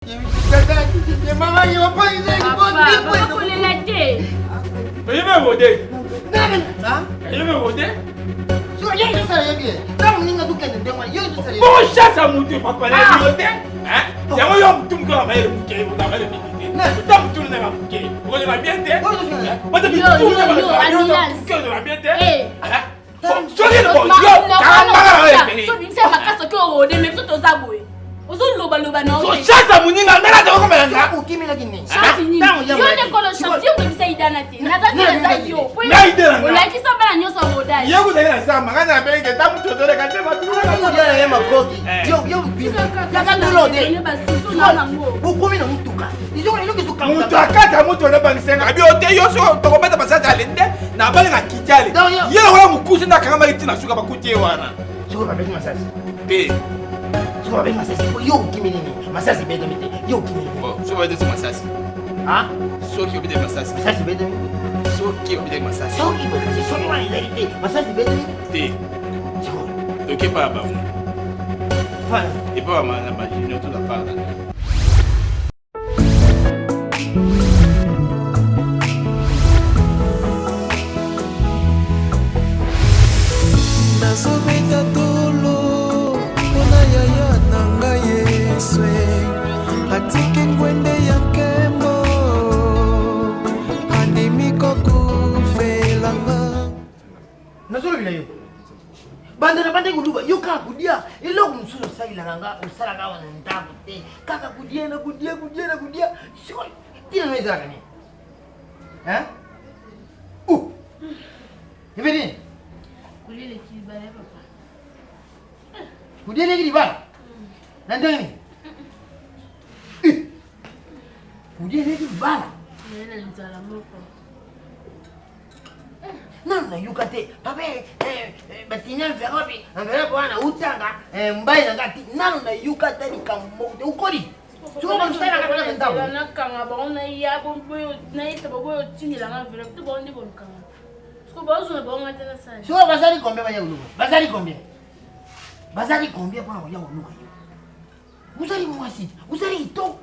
Kolela te. Oyebi rode? Oyebi rode? Bongo chasse ya motu papa na yo te yango yo motu moke na mayele moke na mayele mingi te ta motu na moke okozala bien te bato mitu na bien te soki yo kanga makasi oke orode me biso toza boye ozolobaloba na chasse moninga ndenge azokomela nga okimelaki nini chance nini yo nde kolo chance yo obebisa idana te naza te eza yo Nga idée na nga. olakisa bana nyonso rodage ye kuzali na zamba nga na benge ta mutu ozoleka te odia na ye makoki yo yo yaka tolo te basusu na nango bokomi na motuka moto akata moto onabangisenga abi ote yo so tokobeta masasi ale nde nabalinga kitale ye lokola mokusi nde akangamaki ntina suka bakuti ye wana sikoyo babeti masasi te sikoyo babeti masasi yo okimi nini masasi ebetami te yo okimi nini soki babetaki masasi soki obetaki masasi masasi ebetami soki obetaki masasi soki kasi soki wana ezali te masasi ebetami te toke epa ya bango epa ya bajunior toza part Nazobeta tolo mpona yaya na ngai Yesu atiki ngwende ya nkembo andimi kokufela nga. Nazolobela yo banda na bandaki koluba yo kaka kodia eloko mosusu osalelaka nga osalaka awa na ndako te kaka kodia na kodia kodia na kodia sikoyo ntina no ezalaka nini hein u Eveline kolia eleki libala ya papa kodia eleki libala na ndenge nini kodia eleki libala naye na nzala moko nanu nayoka te papa batini enveloppe enveloppe wana utanga mbai na nga ti nanu nayoka ata likambo moko te okoli sikoyo basalaka kaka na ndako nakanga bango naya nayesa bango oyo otindelanga enveloppe to bango nde bolukanga sikoyo bazozwa bango nga te nasala sikoyo bazali combien baya koluka bazali combien bazali combien mpona koya koluka yo ozali mwasi ozali kitoko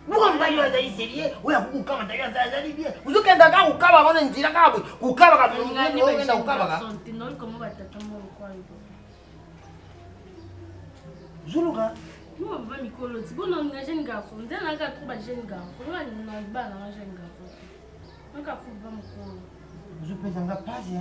buka mobali oyo azali serie oyo akoki kokamata yo azali bien ozokenda kaka kokabaka wana nzela kaka boye kokabaka okenda kokabaka ozoluka papa mikolo ti bona nga jeune garçon nzela naka trop ba jeune garçon nga na bana nga jeune garçon naka fu ba mokolo ozopesa nga pasi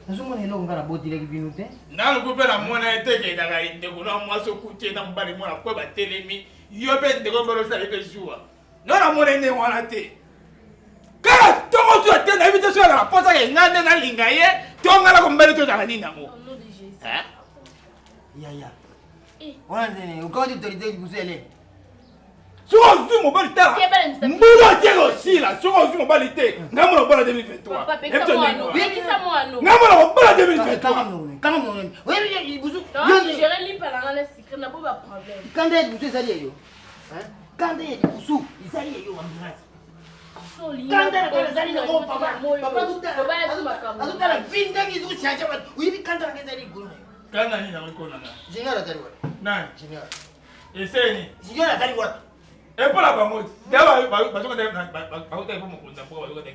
nazomona eloko nga nabotelaki bino te naloku mpe namona ye te kendaka ndeko na mwasi okuti ye na mobali mwana kwe batelemi yo mpe ndeko mobali osali mpe zuwa no namona ye ndenge wana te kaka ntongo zuwa te nayebi te soki azala mposa ke nga nde nalinga ye to nga nako mobali tozala nini yango yaya wana ndene okawati autorité liboso ele soki ozwi mobali tala mbula te kosila soki ozwi mobali te ngai mona kobala 2023 ngai mona kobala 2023 kanda ya liboso ezali yeyo kanda ya liboso ezali yeyo ambulance kanda na kanda ezali nango papa papa azotala vi ndenge ezochange bato oyebi kanda nanga ezali likolo na yo kanda nini yango likolo na nga junior azali wapi nani junior eseni junior azali wapi epola bango ti bakota epo mokonzi ya mboka bazokata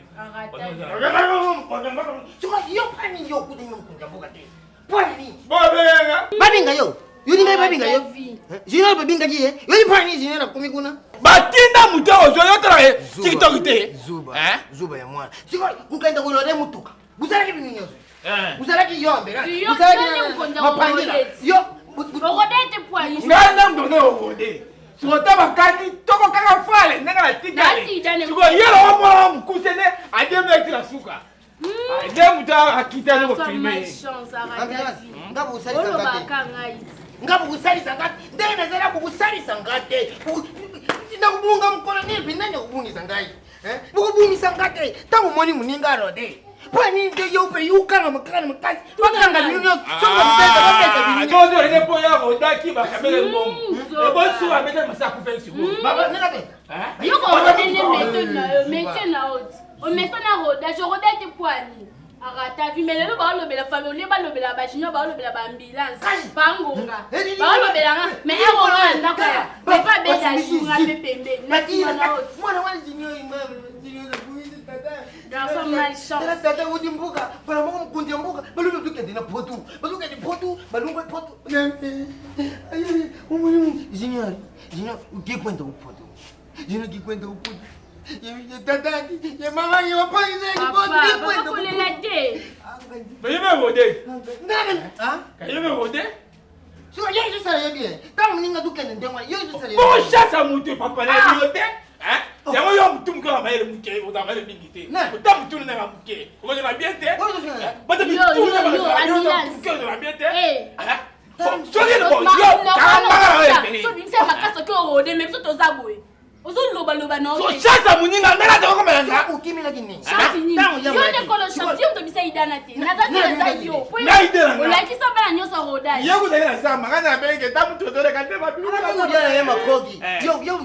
yo pani yo okutani mokonzi ya mboka te mpo nini bobenga babenga yo yo ningai babenga yo junior babengaki ye yo ni pani junior akomi kuna batinda moto ozwa yo tala tiktok te zuba zuba ya mwana sikoyo kokenda kolode motuka bozalaki bino nyonso bozalaki yo ambela bozalaki mapangela yo orodete pwani ngai nde moto nde orode sikoyo bakani toko kaka fale ndenge natikali sikoyo ye lowa mwana wa mokuse nde ademeki na suka nde moto akita nde kofilme nga bokosalisa nga te nga bokosalisa nga ndenge nazali bokosalisa nga te nakobunga mokolo nini mpe nani akobungisa ngai bokobungisa nga te ntango omoni moninga arode mpo nini te yo mpe yokanga makaka na makasi bakanga bino nyonso soki bakobeta babeta bino nyonso mpo ya rodaki bakabele mbongo ebosuka abeta masa akufeli sikoyo nabeta yo korode nde métier na yo métier na yo ti omesana rodage orodaki pwani. Arata vie mais lelo baolobela famille olie balobela ba junior baolobela ba ambulance bangonga baolobela nga mais ero nga ndako ya mais pas beta junior mpe pembeni na nsima na oti mwana wana junior junior garçon malchance tata uti mboka bala moko mokonzi ya mboka balobi tokende na poto bazokende poto balongwe poto junior junior ukikwenda kupoto junior kikwenda kupoto kolela te Kayebe rode. Kayebe rode. ntango moninga tokende ndenge wana yo ezosala Boshasa moto papa na yo te. Yango yo motu moke na mayele moke ozala mayele mingi te. Ota motu na moke. Okozala bien te. Bata mitu na moke ozala bien te. Soki yo kamba sobimisa makasi oke orode mais biso toza boye ozolobaloba na sochasa moninga ngai nazakokomela nga okimelaki nini chance nini yo nde kolo chance yo moto bisa idana te naza te naza yo Ngai ide na nga. olakisa bana nyonso rodage ye kozali na zamba ngai nabenge ta motu ozoleka nde odia na ye makoki yo yo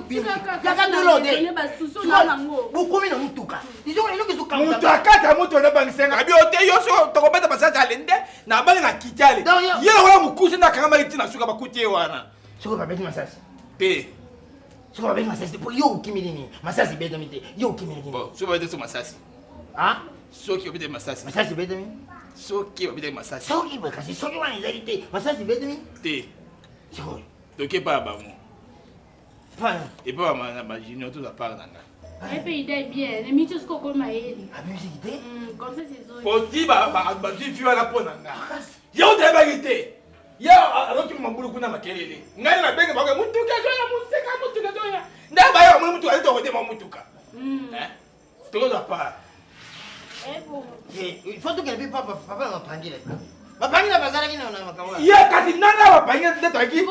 yaka tolode basusu na nango bokomi na motuka eloko moto akata moto onabangisenga abi yo te yo so tokobeta masasi ale nde nabalinga kiti ale Donc, yo- ye lokola mokusi nde akangamaki ntina suka bakuti ye wana soki babeti masasi te soki babeti masasi te po yo okimeli nini masasi ebetami te yo okimeli nini bon soki babete so masasi Ah? soki babete masasi masasi ebetami soki babete masasi soki boye kasi soki wana ezali te masasi ebetami te sikoyo toke epa ya bango pana epa bajunior toza part na ngai epe ida bien nemiti osiko okoma yeli abimisi te comme ça c'est zoi poti bazwi vi wana mpo na nga ye otayebaki te ye azoki mabulu kuna makelele ngai nabenge bango mutuka ezoya moseka mutuka ezoya nde baye bamoni mutuka azali tokotema mutuka tokozwa part fo tokende mpe papa papa na mapangila bapangila bazalaki na makambo wana ye kasi nanga bapangi nde toyaki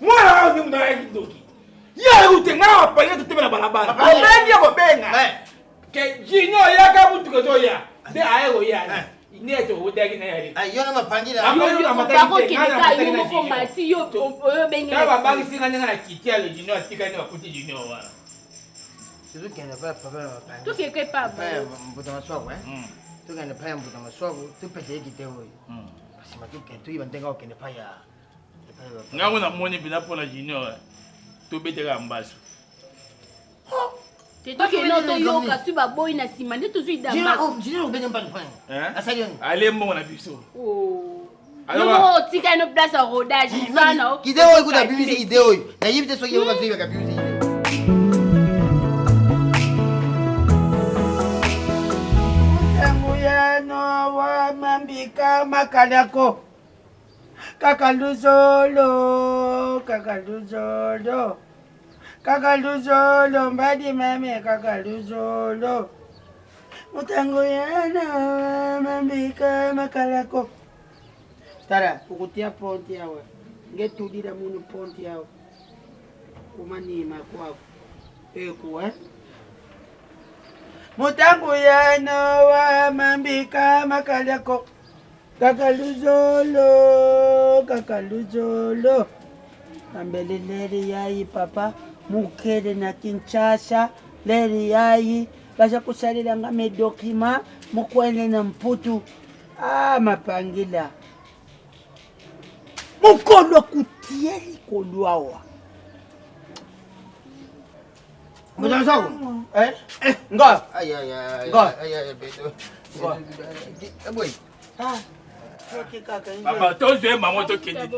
mwana oyo nde moto ayaki ndoki ye ayeku te ngai bapangi toteme na balabala obengi ye kobenga ke junior yaka mutuka ezoya nde aye koya nde tokotaki na yali Ah, yo na mapangila bakokende ka yo moko mati yo oyo ta babangisi nga ndenge na kiti ya le junior atikali bakuti junior wana tozokende pa papa na mapangila tokeke pa ya pa mbuta maswaku tokende pa ya mbuta maswaku topesa ye kite oyo nsima tokende toyeba ndenge akokende pa ya ngango namoni mpena mpona junior tobetaka mbasu te tokende toyoka soki baboyi na nsima nde tozwi idamba junior obete mpani pana asali yoni ale mbongo na biso yo moko otikali no place ya rodage sana kide oyo kuta abimisi ide oyo nayebi te soki yoka toyebaka abimisi ide ntango ya nowa mambika makalako kaka luzolo kaka luzolo kaka luzolo mbadi mame kaka luzolo motango ya nowa mambika makalako tala okutia ponti awa ngetulila munu ponti awa kumanima kwako ekuwa mutangu ya nowa mambika makalako kaka luzolo kaka luzolo ambele leri yayi papa mukele na kinshasa leri yayi baza kusalelanga medokima mukwene na mputu ah, mapangila mokolo akutia likolo awa mbuta maswaku Eh? Ngo. Ngo. boye Ah, soki kaka nge- papa tozwa ye mamo tokende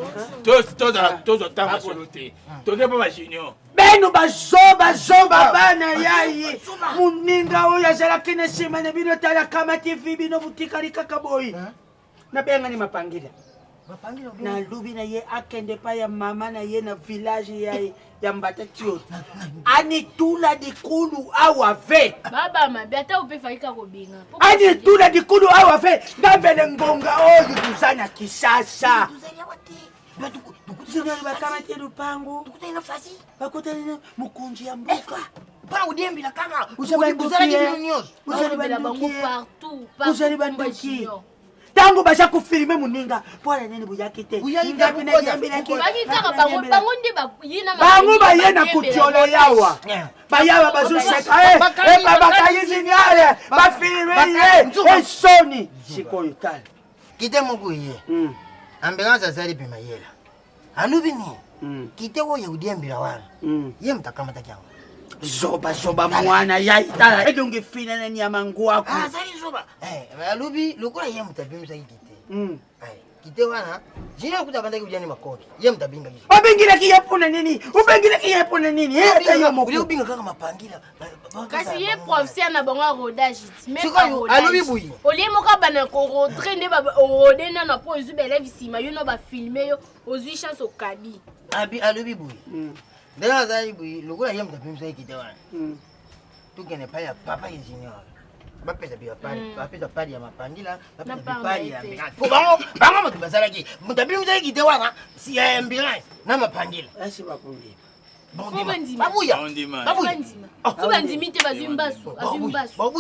tozwa ntango solo te toke mpo bajunior beno bazobazoba bana yayi moninga oyo azalaki na nsima na bino talakama tv bino botikali kaka boyi nabengani mapangila nalubi na ye akende epai ya mama na ye na village ya, ya mbata tioto anitula dikulu awa ve baba mabe ata ope faki kaka kobenga anitula dikulu awa ve ngambele ngonga oyo toza na kisasa junior bakamati lupangu bakutani na mokonzi ya mboka mpona kodiembela kaka Ozali bandoki, ozalaki eh. bino nyonso Ozali balobela bango bandoki, eh. partout ozali partout bandoki junior. Ntango baza kofilme moninga mpo na nini boyaki te? Bango baye na kotiola yawa bayawa bazoseka bakayi ziniale bafilme ye esoni sikoyo tala kite moko ye hmm. ambulance azali mpe mayela alobi nini hmm. kite oyo odiembela wana hmm. ye moto akamataki yango zoba zoba mwana ya tala elongi fina na nyama ngwaku ah, azali zoba eh, alobi lokola ye moto abimisaki kite hmm. eh, kite wana junior kuta abandaki kolia ni makoki ye moto abingaki obengilaki ye mpona nini obengilaki ye mpona nini eh, ata yo moko obinga kaka mapangila kasi ye professeur na bango ya rodage alobi boye olie moko abanda korodre nde orode nano mpo ozwi baelève nsima yo no bafilme yo ozwi chance okabi alobi boye hmm. ndenge azali boye lokola ye moto abimisaki kite wana hmm. tokende epai ya papa ye junior bapesa bipali hmm. bapesa pali ya mapangila bapesa bipali ya ambulance po bango bango moto bazalaki moto abimisaki kite wana ya ambulance na mapangila babuya so bandimi te bazwi mbasu azwi mbasu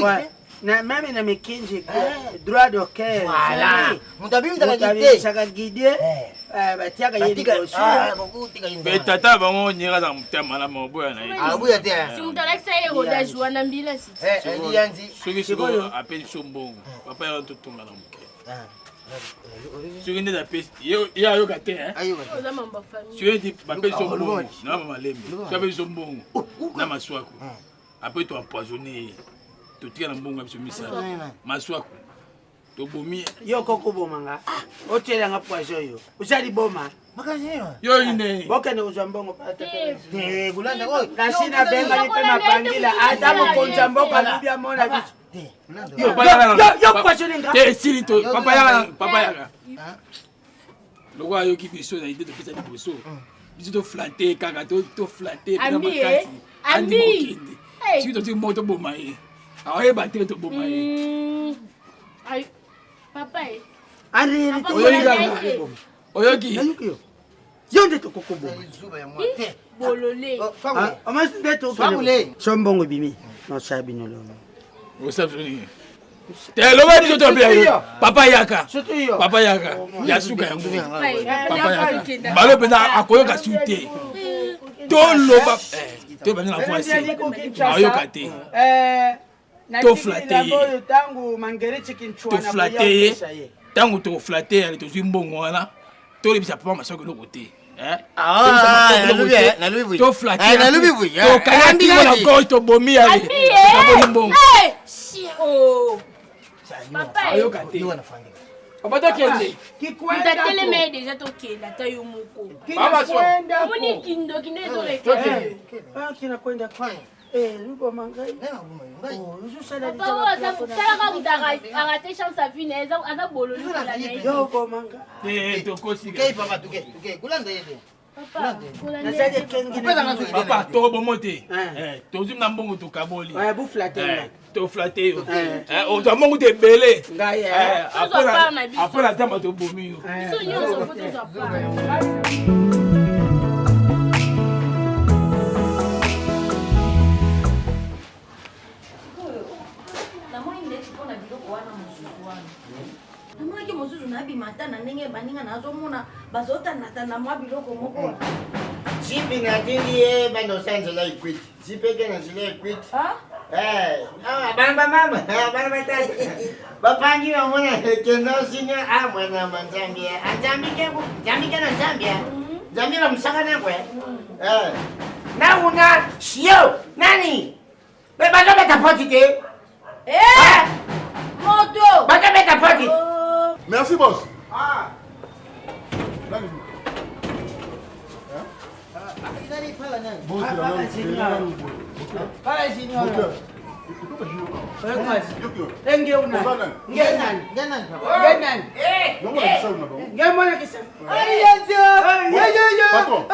na meme na mikinji eh. droit de cœur voilà moto abimisaka guide eh. eh, batiaka ye liboso ah, me tata bango nyera aza motema malamu oboya na ye aboya te si moto alakisa ye rodage wana mbila si soki sikoyo apesi biso mbongo papa yaka totonga na moke ah. soki nde napesi ye ayoka te soki neti bapesi yo mbongo na bamalembe soki apesi yo mbongo na maswaku apres to empoisonne ye totika na mbongo ya biso misala maswaku tobomi yo kokoboma nga ah, otyelanga poison yo oza liboma yo ine bokende kozwa mbongo kasi nabengani mpe mapangila ata mokonzi ya mboka alobi amona biso yo poisonne nga te esili to papa yaka papa yaka lokola ayoki biso na ide topesa liboso biso toflate kaka toflate mpena makasi andima okende soki totiki moko toboma ye aoyeba te toboma ye papa ye oyoki kaka oyoki yo nde tokokoboma bolole so mbongo ebimi nosala bino lono te loba biso toyambela yo papa yaka papa yaka ya suka yango papa yaka balo mpenza akoyoka su te toloba eh, toyeba nde na voix ayoka te eh, toflate ye toflate ye ntango toflate ye tozwi mbongo wana tolebisa papa masoko eloko te toflatetokangaki na gauche tobomi ye tokaboli mbongo ayoka te papa tokende tatelema ye deja tokende ata yo moko omoni kindoki nde ezoleka Eh, luboma ngai. Oh, ozosala Papa oyo aza talaka moto arate chance ya vie na ye aza bololi kolanda ye. Yo oboma nga. Te tokosi. Tukei papa tukei tukei kolanda ye te. Nazali ekengi na bino. Papa tokobomo te. Eh, tozwi na mbongo tokaboli. Eh, boflate eh, toflate yo. Eh, ozwa mbongo te ebele. Ngai eh. Après na zamba tobomi yo. Biso nyonso faut tozwa part. Namonaki mosusu nabima ata na ndenge baninga nazomona bazotandatanda mwa biloko moko. Jipe natindi ye banda osala nzela ekwiti. Jipe eke na nzela ekwiti. Eh, ah, bana ba mama, ah, bana ba tata. Bapangi bamona kenda osinya ah mwana ma Nzambe. Ah Nzambe ke ku Nzambe ke na Nzambe. Nzambe ba musaka na kwe. Eh. Na una sio nani? Be bazobeta poti te. Eh! Moto! Bazobeta poti. Oh. Merci boss. Ah. Nani? Pala junior. Nge una. Nge nani? Nge nani? Nge nani? Nge mwana kisa. Patron.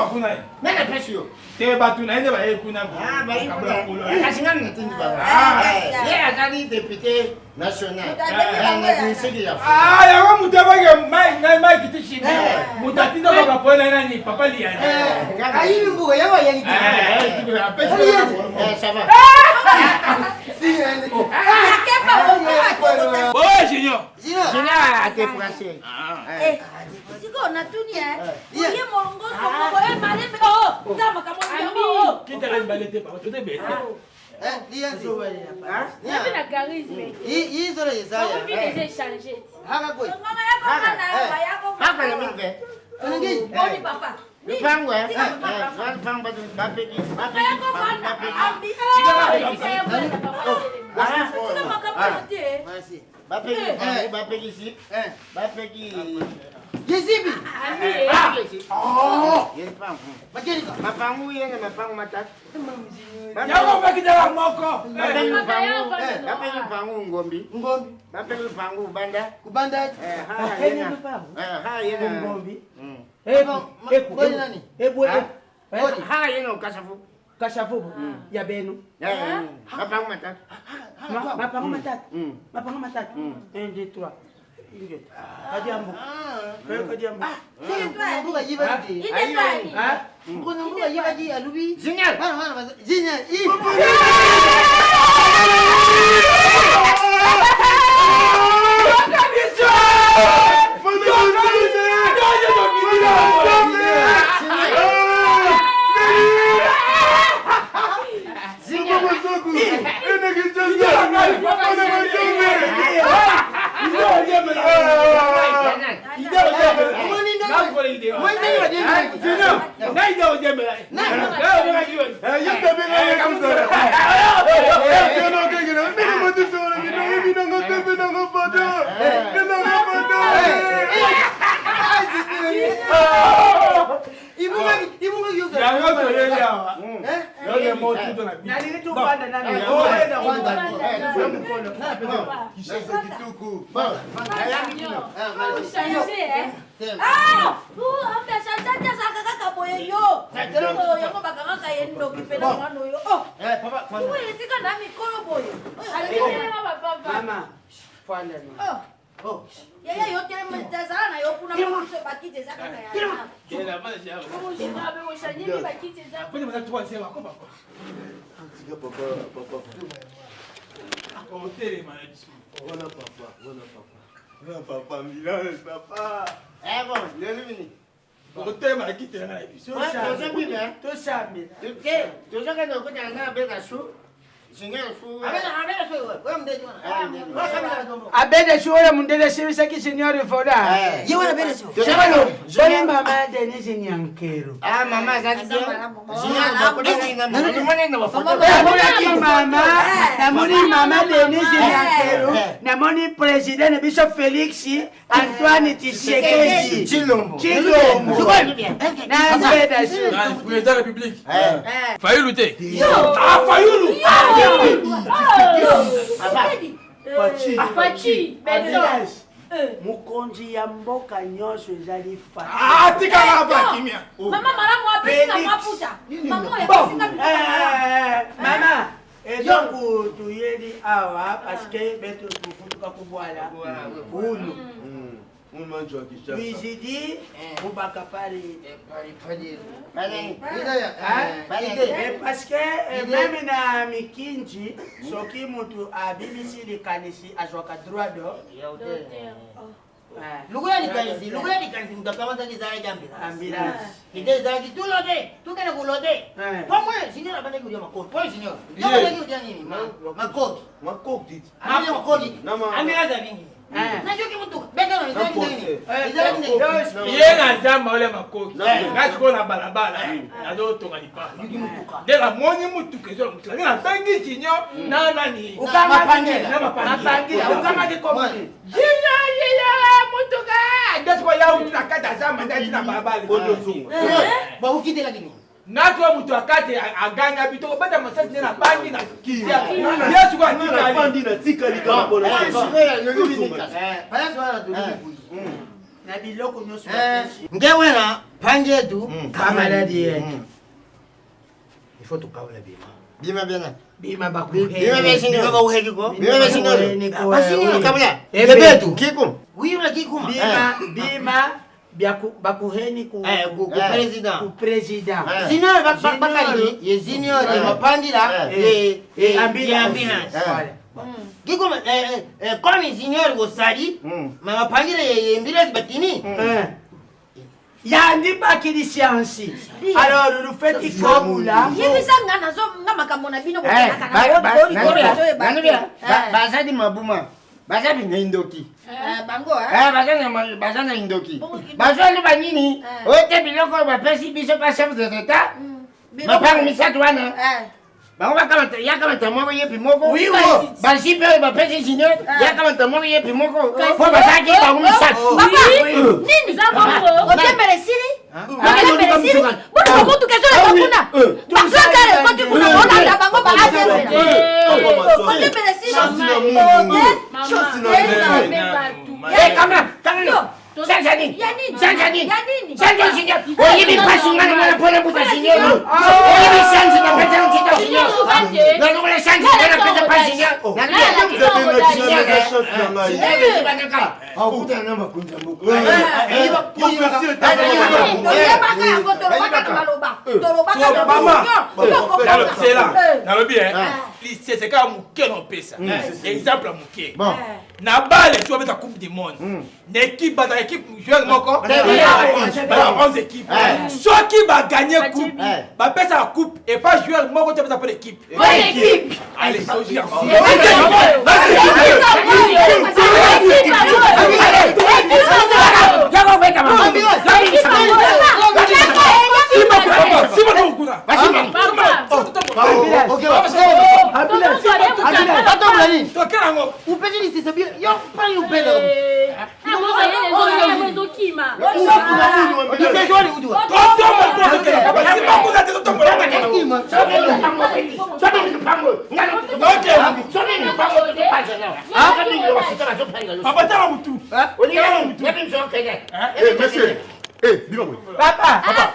mboka kuna ye. Nani apesi yo? Te bato na ye nde baye kuna. Ah, baye kuna. Kasi ngai natindi bango. Ye azali député national. Na misiki ya. Ah, yango moto abaki mai ngai mai kiti chimi. Moto atinda kaka po na nani papa liyani. Ayibi mbuka yango ayali. Ça va. Oh, Junior. Junior a déplacé. Sikoyo natuni ye molongoso moko e malembe o ta makambo yango kitala mibale te papa tote bete. Na charisme déjà échangé. Boni papa. Lupango, eh? Lupango, bapeki, bapeki, bapeki. Bapeki, bapeki si. Bapeki. Yezibi. Oh! Mapangu yena mapangu matatu. Yango bakitaka moko. Bapeki lupangu, bapeki lupangu ngombi. Ngombi. Bapeki lupangu banda. Kubanda. Ha yena. Ha yena. Ngombi. Boni nani? Ebwe. Ha yena kasafu. Kashavubu ya benu. Mapangu matatu. Mapangu matatu. Mapangu matatu. 1 2 3. Kadiambo. Kadiambo. Mbuka yibadi. Mkono mbuka yibadi alubi. Zinyal. Bana bana zinyal. Yaya yo telema tazala na yo kuna biso bakiti eza kaka ya Abede su oyo mundele sirisaki senior foda. Ye wana bele su. Boni mama Denise Nyankero. Ah mama azali bien. Namonaki mama, namoni mama Denise Nyankero, namoni président na biso Félix Antoine Tshisekedi. Tshilombo. Tshilombo. Na Abeda su. Président de la République. Fayulu te. Ah Fayulu. Fachi. Beton. Mokonzi ya mboka nyonso ezali Ah tikaka pa kimia. Mama malamu apesi nga maputa. Mama oyo apesi nga biloko malamu. Mama, eloko toyeli awa parce que beto tofutuka kobwala unu Tuizidi kubaka pale parce que même na mikinji soki mutu abimisi likanisi azwaka droit do Lokola likanisi, lokola likanisi moto akamataki ezalaki ambulance. Ambulance. Ete ezalaki tulote, tokende kulote. Po mwe senior abandaki kolia makoki. Po senior. Yo abandaki kolia nini? Makoki. Makoki. Amalia makoki. Ambulance abingi. Nayoki motuka. Beka na ezalaki ndenge nini? Ezalaki ndenge. Ye na zamba ole makoki. Nga sikoyo na balabala nazotonga lipapa. Nde namoni mutuka ezola mutuka. Nde nabengi junior na nani. Mapangila. Mapangila. Ukangaki komoni. Junior yeya mutuka. Nde sikoyo ya uti na kati ya zamba nde ati na balabala. Bakokitelaki nini? Natwa moto akati aganga bito kobeta masasi nde nabangi na ye sikoyo atikali. Natikali kaka mpona Place wana tolobi boye. Na biloko nyonso. Nge wana pangi yetu kamaladi yetu. Il faut tukabula bima. Bima bena. Bima bakuheki. Bima besindo. Bima bakuheki ko. Bima besindo. Basindo kabula. Ebetu. Kikum. Wiwa kikuma. Bima bima bakuheni ku ku president. Ku president. Senior bakali ye senior ye mapangila ye ye ambulance. Voilà. Kikuma comme senior go sali mapangila ye ambulance batini. Yandi bakili science. Alors nous fait ikabula. Yebisa nga nazo nga makambo na bino bazali mabuma bazali na indoki bango baza na indoki bazoloba nini oyo te biloko oyo bapesi biso pa chef de l'état mapango misato wana bango yakamata moko yepi moko bajipe oyo bapesi junior yakamata moko yepi moko po bazalaki bango misato nini otembele esili otembele esili boluka motuka ezoleka kuna baklakare ekoti kuna bolanda bango baatembela otembele esili oyebi mpasi nga na mwana mpona mbuta junior oyebi sanzi na pesa ntita junior nalongola sanzi nga na pesa pa junior akutana na makonzi ya mboka toyebaka yango tolobaka na maloba tolobaka nalobi lisese kaka moke na opesa exemple ya moke na bale tu abeta coupe du monde na équipe baza équipe joueur moko baza 11 équipe soki baganye coupe bapesaka coupe et pas joueur moko te apesa mpo l'équipe. Allez, Monsieur, eh, dis-moi. Papa, papa,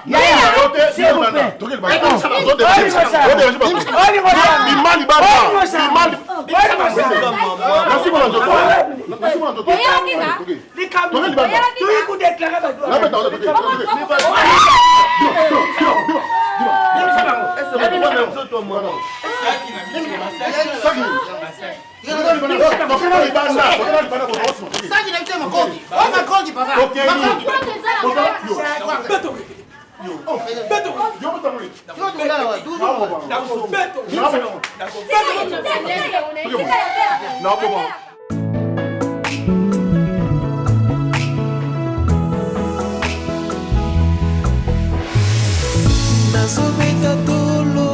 Nazobeta tolo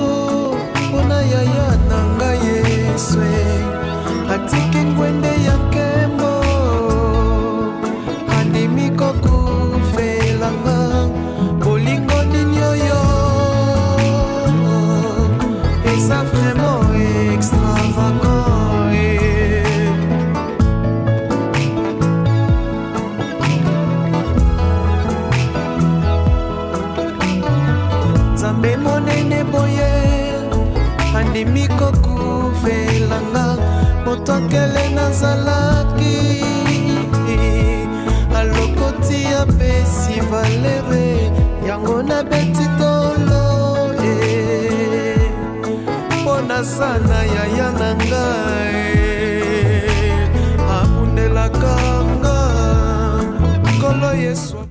mpona yaya na ngai Yesu atiki ngwende ya nkembo andimi kokufelanga bolingo nini oyo eza vraiment extravagant. Nzambe monene boye andimi kokufelanga moto akele nazalaki alokoti apesi valere yango nabeti tolo mpo nasana yaya na ngai.